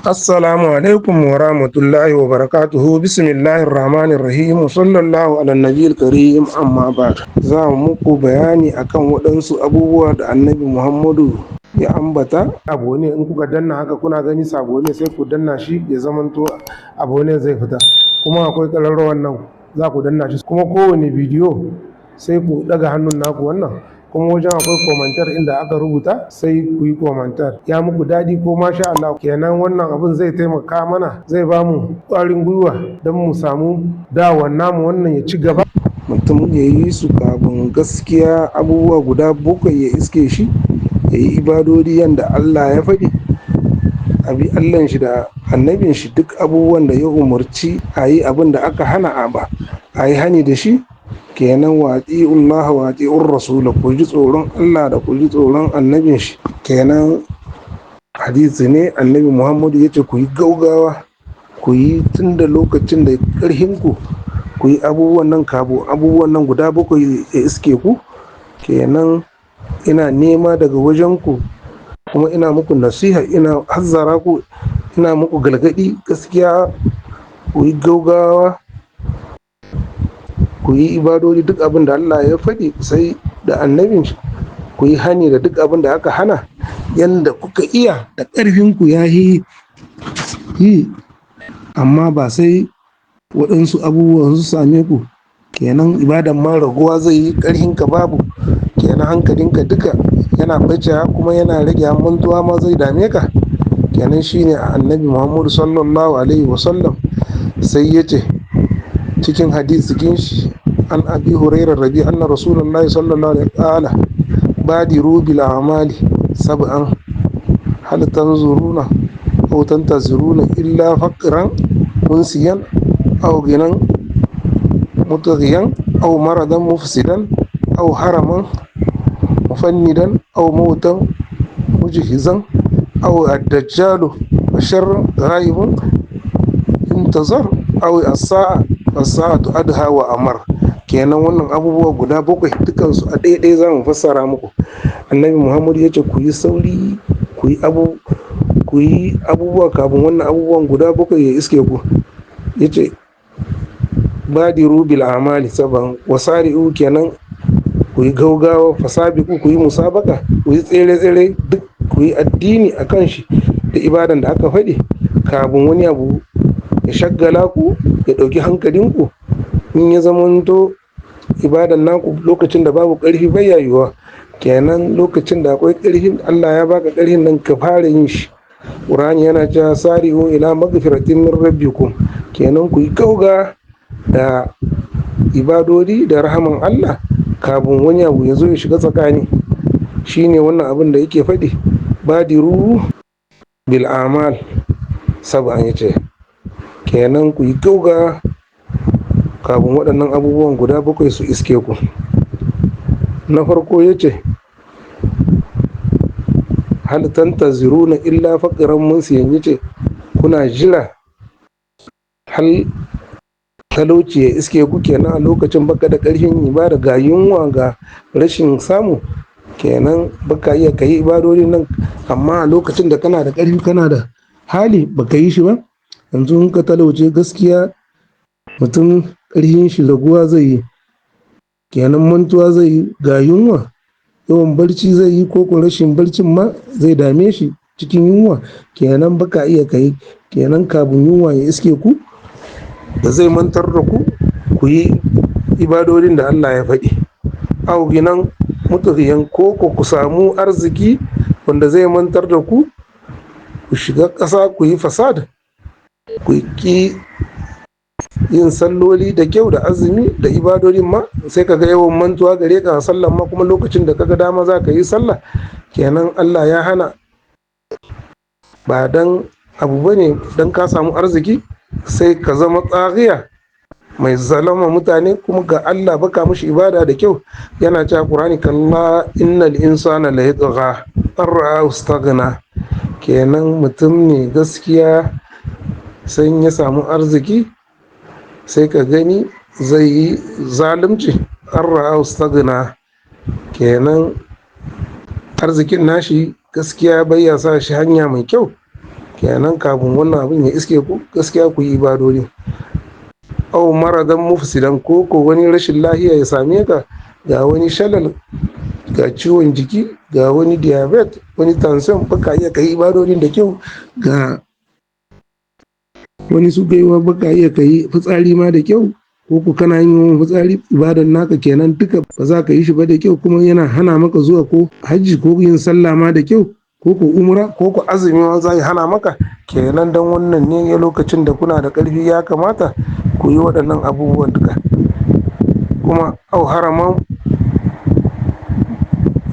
Assalamu alaikum wa rahmatullahi wa barakatuhu. Bismillahir rahmanir rahim. Sallallahu ala nabiyil karim. Amma ba za mu muku bayani akan waɗansu abubuwa da Annabi Muhammadu ya ambata. Abu ne in kuka danna haka kuna gani sabo ne, sai ku danna shi ya zamanto abu ne zai fita. Kuma akwai ƙararrawar nan, za ku danna shi. Kuma kowane bidiyo sai ku ɗaga hannun naku wannan. Kuma wajen akwai commentaire inda aka rubuta, sai ku yi commentaire ya muku daɗi ko masha Allah. Kenan wannan abin zai taimaka mana, zai ba mu ƙwarin gwiwa don mu samu dawon namu wannan ya ci gaba. Mutum ya yi su kafin gaskiya abubuwa guda bakwai ya iske shi, ya yi ibadodi yadda Allah ya faɗi, abi Allahn shi da annabin shi, duk abubuwan da ya umarci a yi, abin da aka hana a ba a yi hani da shi. Kenan wati'ullah wati'ur rasul, ku ji tsoron Allah da ku ji tsoron annabin shi. Kenan hadisi ne Annabi Muhammadu ya ce ku yi gaugawa, ku yi tun da lokacin da ƙarhin ku, ku yi abubuwan nan kabo abubuwan nan guda bakwai ya iske ku. Kenan ina nema daga wajen ku, kuma ina muku nasiha, ina hazzara ku, ina muku galgadi, gaskiya ku yi gaugawa, ku yi ibadodi duk abin da Allah ya faɗi sai da annabin shi, ku yi hani da duk abin da aka hana yanda kuka iya da ƙarfinku ya yi yi, amma ba sai waɗansu abubuwan su same ku. Kenan ibadan ma raguwa zai yi, ƙarfinka babu, kenan hankalinka duka yana ɓacewa kuma yana rage, mantuwa ma zai dame ka. Kenan shine Annabi Muhammadu sallallahu alaihi wasallam sai ya ce cikin hadisi shi, an Abi Hurairar rabi anna Rasulullahi sallallahu alaihi qala: badiru bil a'mali sab'an, hal tanzuruna aw tantaziruna illa faqran munsiyan, aw ginan mutaghiyan, aw maradan mufsidan, aw haraman mufannidan, aw mautan mujhizan, aw ad-dajjalu sharrun ghaibun intazar, aw as-sa'a fasahatu adha wa amar. Kenan wannan abubuwa guda bakwai dukansu a ɗaya ɗaya za mu fassara muku. Annabi Muhammadu ya ce ku yi sauri, ku yi abu, ku yi abubuwa kafin wannan abubuwan guda bakwai ya iske ku. Ya ce badiru bil amali saban wasari'u, kenan ku yi gaugawa, fasabiku, ku yi musabaka, ku yi tsere tsere, duk ku yi addini a kan shi da ibadan da aka faɗi kafin wani abu ya shaggala ku, ya ɗauki hankalinku. In ya zamanto ibadan naku lokacin da babu ƙarfi bai yayuwa. Kenan lokacin da akwai ƙarfin, Allah ya baka ƙarfin nan, ka fara yin shi. Qur'ani yana cewa sari'u ila magfiratin min rabbikum. Kenan ku yi gauga da ibadodi da rahaman Allah kafin wani abu ya zo ya shiga tsakani. Shine wannan abin da yake faɗi, badiru bil amal sab'an, yace kenan ku yi gauga kafin waɗannan abubuwan guda bakwai su iske ku. Na farko ya ce hal tantaziruna illa faqiran munsiyan, yace kuna jira hal talauci ya iske ku. Kenan a lokacin baka da ƙarfin ibada, ga yunwa, ga rashin samu, kenan baka iya kayi ibadodin nan. Amma a lokacin da kana da ƙarfi, kana da hali, baka yi shi ba. Yanzu in ka talauce, gaskiya mutum ƙarfin shi raguwa zai yi, kenan mantuwa zai yi, ga yunwa, yawan barci zai yi, ko rashin barcin ma zai dame shi cikin yunwa. Kenan baka iya kai. Kenan kafin yunwa ya iske ku da zai mantar da ku, ku yi ibadodin da Allah ya faɗi. Au ginan mutahiyan, ko ku samu arziki wanda zai mantar da ku, ku shiga ƙasa ku yi fasad, ku ki yin salloli da kyau da azumi da ibadodin ma, sai kaga yawan mantuwa gare ka sallan ma, kuma lokacin da kaga dama za ka yi sallah. Kenan Allah ya hana, ba dan abu bane dan ka samu arziki sai ka zama tsagiya mai zalama mutane, kuma ga Allah baka mishi ibada da kyau. Yana cewa Qur'ani: kalla innal insana la yatgha an ra'a istaghna. Kenan mutum ne gaskiya sai ya samu arziki sai ka gani zai yi zalunci, an ra'a stagna. Kenan arzikin nashi gaskiya bai ya sa shi hanya mai kyau. Kenan kafin wannan abin ya iske ku, gaskiya ku yi ibadodi. Aw maradan mufsidan, ko ko wani rashin lahiya ya same ka, ga wani shalal, ga ciwon jiki, ga wani diabetes, wani tension, baka iya kai ibadodin da kyau, ga wani su gaiwa baka iya kai fitsari ma da kyau, ko ku kana yin yawan fitsari, ibadan naka kenan duka ba za ka yi shi ba da kyau, kuma yana hana maka zuwa ko hajji ko yin sallah ma da kyau, ko ku umra ko ku azumi ma za hana maka. Kenan dan wannan ne lokacin da kuna da ƙarfi ya kamata ku yi waɗannan abubuwan duka. Kuma au haraman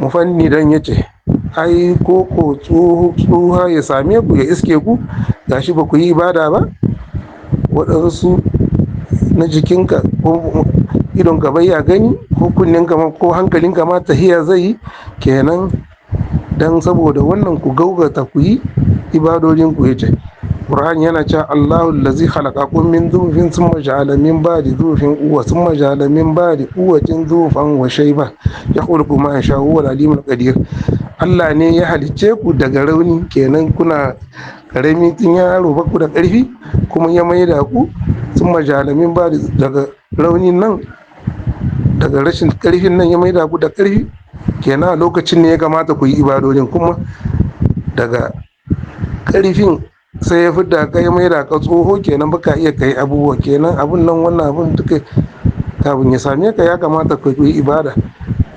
mufanni dan yace ai ko ko tsoha ya same ku ya iske ku, gashi ba ku yi ibada ba, waɗansu na jikinka ko idonka bai ya gani ko kunninka ma ko hankalinka ma tahiya zai yi. Kenan dan saboda wannan ku gaugata ku yi ibadodin ku. Yace Qur'an yana cewa Allahu allazi khalaqakum min dhufin thumma ja'ala min ba'di dhufin quwwa thumma ja'ala min ba'di quwwatin dhufan wa shayba yakhluqu ma yasha'u huwal alimul qadir. Allah ne ya halicce ku daga rauni, kenan kuna karami tun yaro ba ku da karfi, kuma ya maida ku thumma ja'ala min ba'di, daga raunin nan, daga rashin karfin nan ya maida ku da karfi. Kenan a lokacin ne ya kamata ku yi ibadodin, kuma daga karfin sai ya fidda ka ya maida ka tsoho, kenan baka iya kai abubuwa. Kenan abun nan wannan abun duka kafin ya same ka ya kamata ku yi ibada,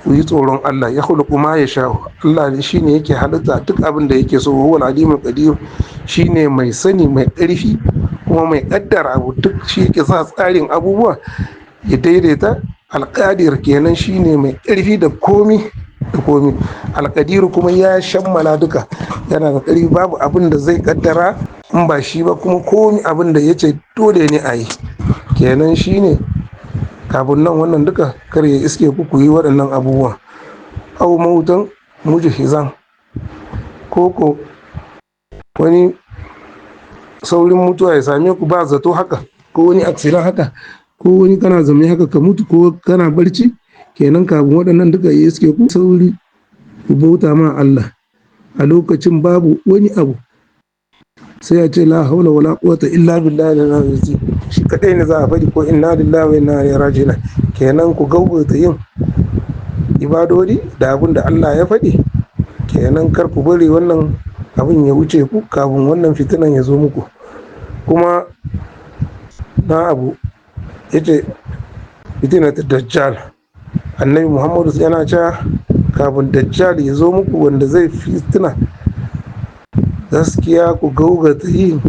ku yi tsoron Allah. Ya khuluqu ma yasha, Allah shine yake halitta duk abin da yake so. Huwal alimul qadir, shine mai sani, mai ƙarfi, kuma mai kaddara abu duk, shi yake sa tsarin abubuwa ya daidaita. Alƙadir kenan shine mai ƙarfi da komi da komi. Alƙadiru kuma ya shammala duka, yana da ƙarfi, babu abin da zai kaddara in ba shi ba, kuma komi abin da ya ce dole ne a yi. Kenan shine kafin nan wannan duka kar ya iske ku, ku yi waɗannan abubuwan. Au mautan mujhizan, ko ko wani saurin mutuwa ya same ku ba zato haka, ko wani accident haka, ko wani kana zaune haka ka mutu, ko kana barci. Kenan kafin waɗannan duka ya iske ku, sauri ku bauta ma Allah. A lokacin babu wani abu sai ya ce la haula wala quwwata illa billahi al-azim, shi kadai ne za a faɗi, ko inna lillahi wa inna ilaihi raji'un. Kenan ku gaugauta yin ibadodi da abin da Allah ya faɗi. Kenan kar ku bari wannan abin ya wuce ku kafin wannan fitinan ya zo muku. Kuma na abu yace fitina ta dajjal, annabi Muhammadu yana cewa kafin dajjal ya zo muku wanda zai fitina, gaskiya ku gaugata yi,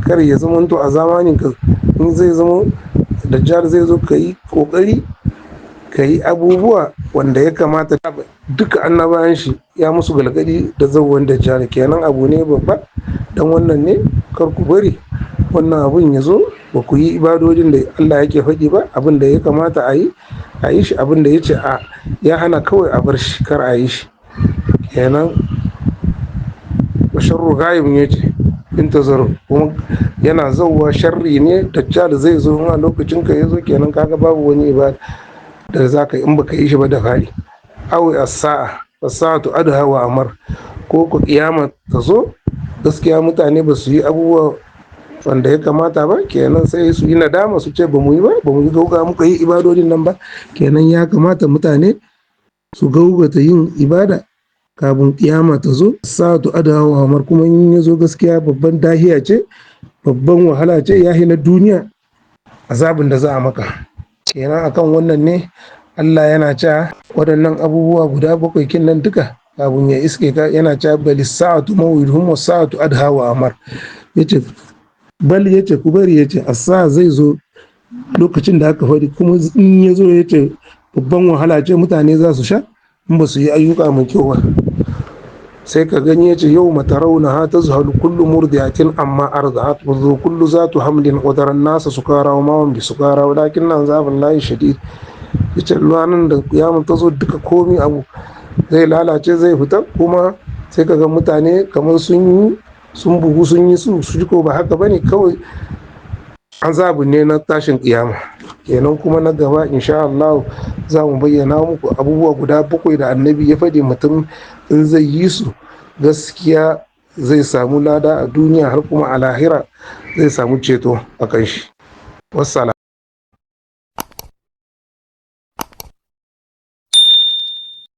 kar ya zamanto a zamanin ka in zai zama dajjal zai zo, ka yi kokari ka yi abubuwa wanda ya kamata. Duka annabawan shi ya musu galgadi da zauwan dajjal. Kenan abu ne babba, dan wannan ne kar ku bari wannan abun ya zo ba ku yi ibadodin da Allah yake faɗi ba. Abin da ya kamata a yi, a yi shi, abin da ya ce a ya hana kawai a bar shi, kar a yi shi. Kenan sharru ghaib ne ce intazaru, kuma yana zauwa sharri ne dajjal zai zo a lokacin ka ya zo. Kenan kaga babu wani ibada da za ka yi in baka yi shi ba da fari. Aw as-sa'a as-sa'atu adha wa amar, ko ku kiyama ta zo, gaskiya mutane ba su yi abubuwa wanda ya kamata ba, kenan sai su yi nadama su ce ba mu yi ba, ba mu yi gauga muka yi ibadodin nan ba. Kenan ya kamata mutane su gaugata yin ibada kafin kiyama ta zo. Sa'atu adha wa amar, kuma in ya zo gaskiya babban dahiya ce, babban wahala ce, ya na duniya azabin da za a maka. Kenan akan wannan ne Allah yana cewa waɗannan abubuwa guda bakwai kin nan duka kafin ya iske ka, yana cewa bali sa'atu mawidhum wa sa'atu adha wa amar. Yace bal, yace ku bari, yace asa zai zo lokacin da aka faɗi, kuma in ya zo yace babban wahala ce mutane za su sha in ba su yi ayyuka mai kyau ba. Sai ka gani yace yau mata rauna ha ta zuhalu kullu murdiyatin amma arda'at wa zu kullu zatu hamlin wa taran nasa sukara wa ma hum bi sukara walakin nan zabin lahi shadid. Yace ranar da kiyama ta zo duka komi abu zai lalace, zai fita, kuma sai ka ga mutane kamar sun yi sun bugu sun yi su su ko ba haka bane, kawai azabu ne na tashin kiyama. Kenan kuma na gaba insha Allah za mu bayyana muku abubuwa guda bakwai da annabi ya faɗi mutum in zai yi su gaskiya zai samu lada a duniya, har kuma a lahira zai samu ceto a kan shi. Wassalam.